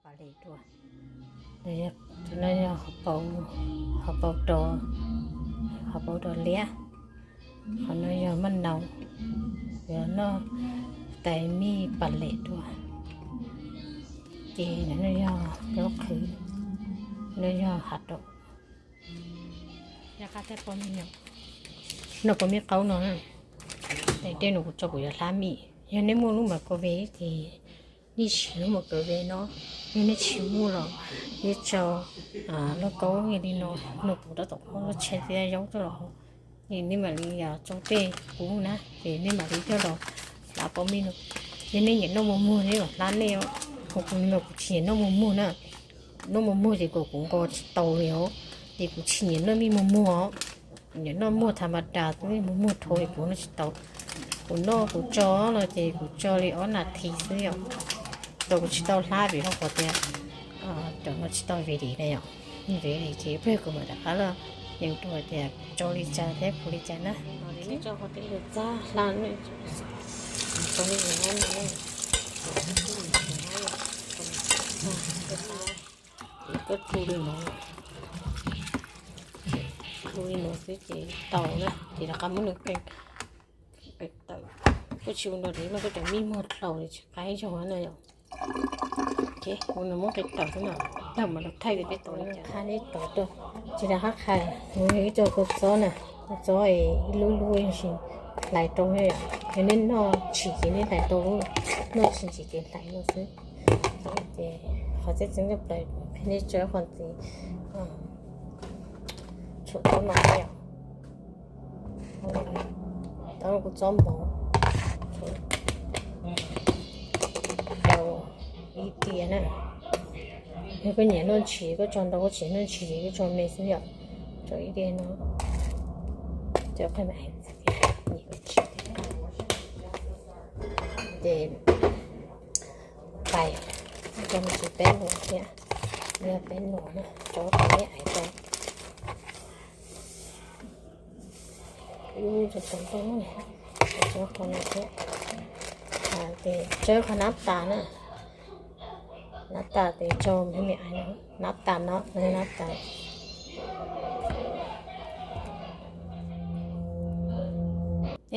Pas les dua. Tus no yog hauv paus, hauv paus rau, hauv paus rau liab. Qhov no yog maj naus, yog noj tais mij pas les dua. Ces no yog zaub qhwv, no yog hav daum. Yog qab teb pob mij no, noj pob mij qaub no na. Tej no kuv tso kuv yuav hlab mij. Yog nej muaj lub microwave ces nej siv lub microwave no. Yog nej tsis muaj los nej tso lauj kaub li no, no kuv tab tom muab lub tsheb thiab zaub coj los, ces nej mam li tso tej kub na, ces nej mam li coj los hlab pob mij no. Yog nej nyiam noj muag muag nej mam hlab nej os. Ho kuv no kuv tsis nyiam noj muag muag na. Noj muag muag ces kom kuv nqos tsis tau li os. Ces kuv tsis nyiam noj mij muag muag os. Kuv nyiam noj muag tha ma das xwb, muag muag dhau es kuv noj tsis tau. Kuv noj kuv tso no ces kuv tso li ob nas this xwb yom. Tau kuv tsis tau hlab vim rau qhov tias cov no tsis tau ve li na yom. Ve li ces peb kuv mam rov qab los yees rau tias kuv tso li cas thiab kuv li cas na. Tso qhov tej txaj hla, tso li no, koj tu li no, tu li no xwb ces tau na, ces rov qab muab nws qe tawm. Koj tsis ua no ces koj cov mij muag dlau li tsis qaib zog na yom. Ua no muab qe tawm xwb na, tag mam los thaij tias peb tau li cas. Qha li tau rau, tsis tas qab qha, kuv yog ib co kua txob na, kua txob ib lub lub ntsis hlais rau thiab yom. Yog nej noj tshis ces nej hlais rau, noj tsis ntsim ces hlais no xwb. Ces qhov txeeb txeeb tshaj plaws, nej tso qhov ntxiv, tshuav tau no yom. Tau kuv txob npau, tau ib tias na. Yog koj nyiam noj ntshis koj tso ntau, koj tsis nyiam noj ntshis ces koj tso me xwb yom. Tso ib tias no, cov qhov me ais ntxiv, nyiam ntshis thiab. Ces pais, cov me ntsis peb nuam thiab, yog peb nuam na, tso qhov me ais rau. Ub, tso tau ntau, tso qhov no thiab. Ces tso qhov nab tas na, nab tas ces tso me me ais no, nab tas no, nab tas.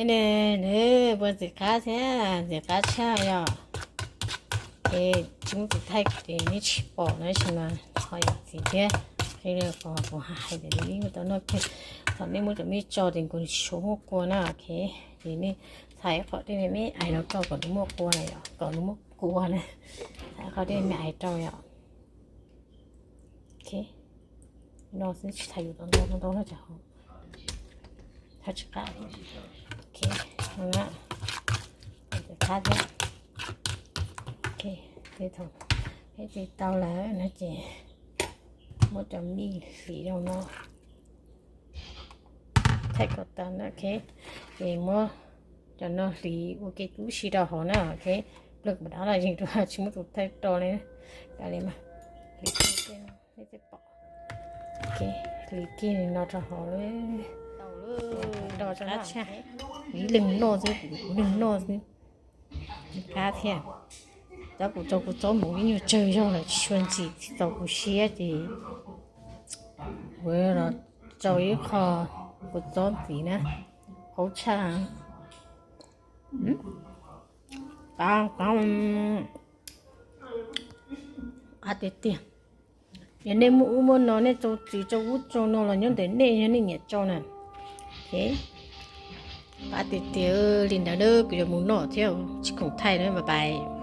Nws puas ntxim qab thiab, ntxim qab tshaj yom. Ces tsis muaj tus thaij ces neb tsis pom na, tab sis mas txhob yam txiv thiab, qhia kom kuv hais tias neb muab tau noj kiag. Thaum nej muab cov mij tso ces nkaus tsis tshua muaj kua na, ok. Ces nej txhais qhov tej me me ais no rau kom nws muaj kua na yom, kom nws muaj kua na. Txhais qhov tej me ais rau yom. Ok, no xwb tsis txhais yus tau ntau ntau ntau no tsam ho tsis qab. Ok, no na, qab thiab. Ok, thaum peb tis tau lawm no ces muab cov mij hliv rau no, thaij kom tau na, ok. Ces muab cov no hliv ua ke tib si rau hauv na, ok. Plawg kuv dab los yeej dua tsis muaj tus thaij rau li. Kav liam mas, hliv kiag li no rau hauv lawm. Ib leeg noj xwb, kuv ib leeg noj xwb. Qab thiab. Tab kuv tso kuv txob mus ib nyuag tsawg zog lawm tsis tshua ntxim tsis txaus kuv siab ces kuv los tso ib qho kuv txob ntxiv na, qaub tshaj. Qab, qab, qab tiag tiag. Yog nej muaj ub muaj no nej tso txiv tso ub tso no los nyob ntawm nej, yog nej nyiam tso na. Qab tiag tiag li ntawd na, kuv yuav mus noj thiab tsis khoom thaij na, bye bye.